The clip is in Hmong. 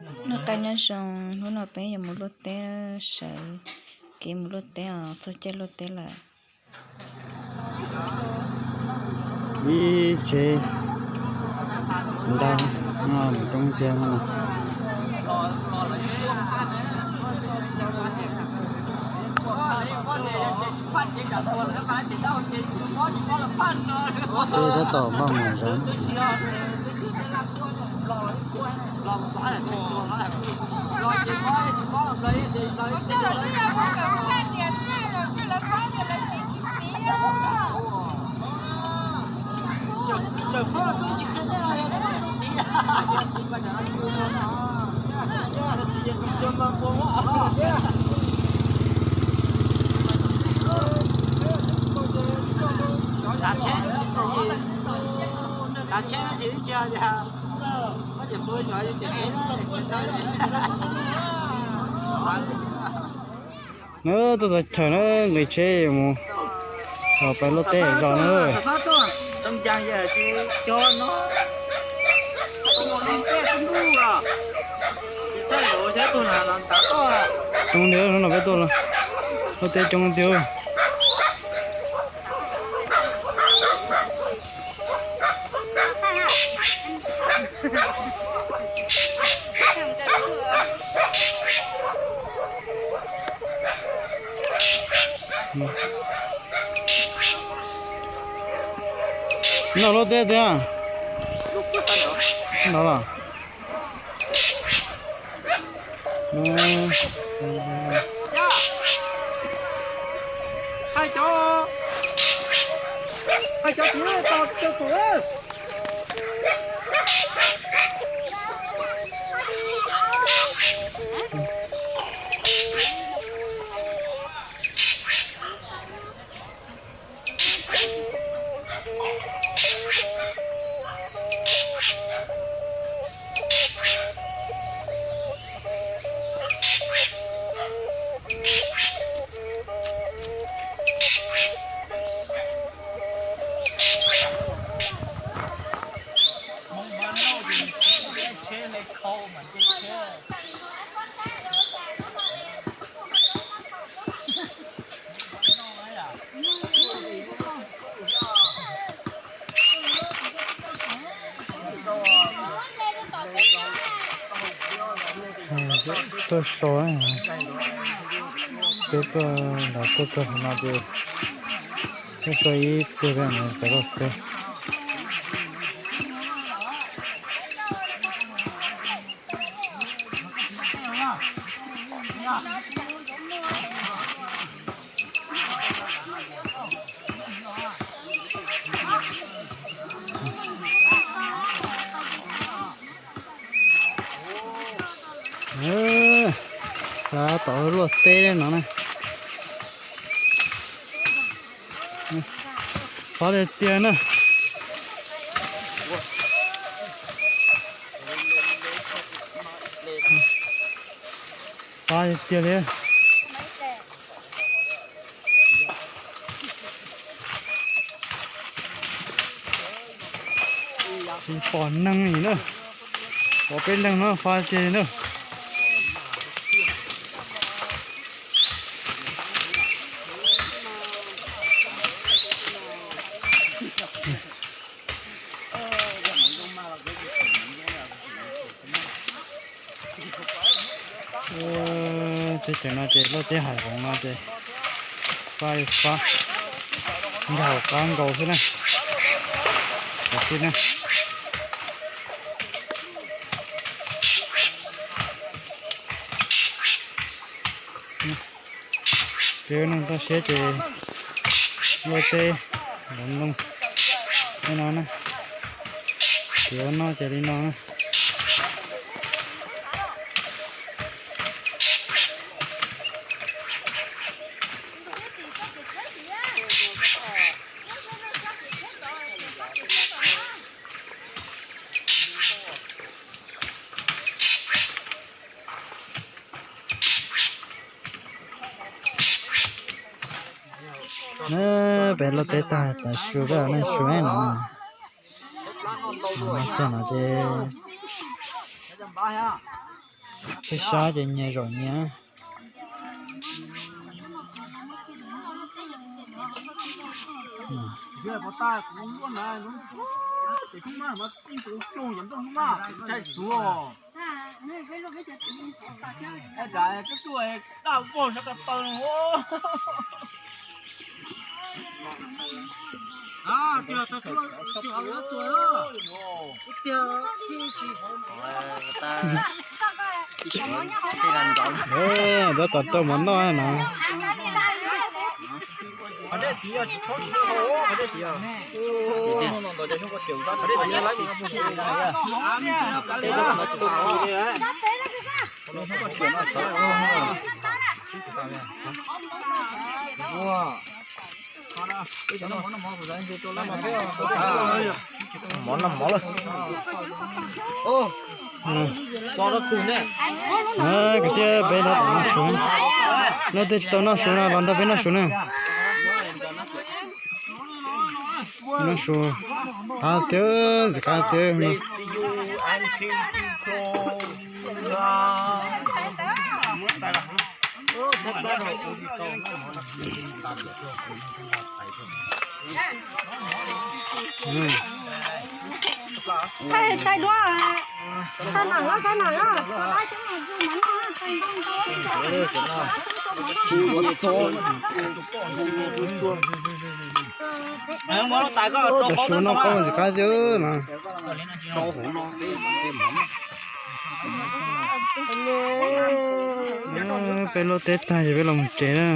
Noj qab nyob zoo, hnub no peb yuav mus luaj teb, sawv kev mus luaj teb os, txog caij luaj teb lawm. Ib tsev nrau no mus coob tiag no. Peb tab tom npaj mus zov. Nws tuaj txog chaw na, nqis tsheb mus pais luaj teb zos na. Coob tiag, hnub no peb tuaj luaj teb coob tiag. Noj luaj teb tiag. No los. Tuaj so, peb tuaj nrad tuaj txog no ces tuaj so ib pliag peb mam li pais luaj teb. Tab tom luaj teb no na. Fab tiag tiag na. Fab tiag tiag li. Tsis pom neeg li na. Pom peb leeg no fab tiag li na. Teb chaws no ces luaj teb hav zoov no ces fab li fab, nkaug qab nkaus xwb na. Kav tij na. Peb ua neej toj siab ces luaj teb, ntaus nplooj li no na. Ces ua noj ces li no na. Peb luaj teb tag, tam su peb los neej su no. Txog no ces Peb sab ces nyias zaum nyias. Tab tom tau mov noj no. Mov noj mov lawm. Kwv tij, peb noj su, leej twg tsis tau noj su no los nrog peb noj su na. Noj su, qab tiag, ntxim qab tiag. Tab sis noj qaub ntxim qab tiag na. Peb luaj teb tag ces peb los mus tsev na.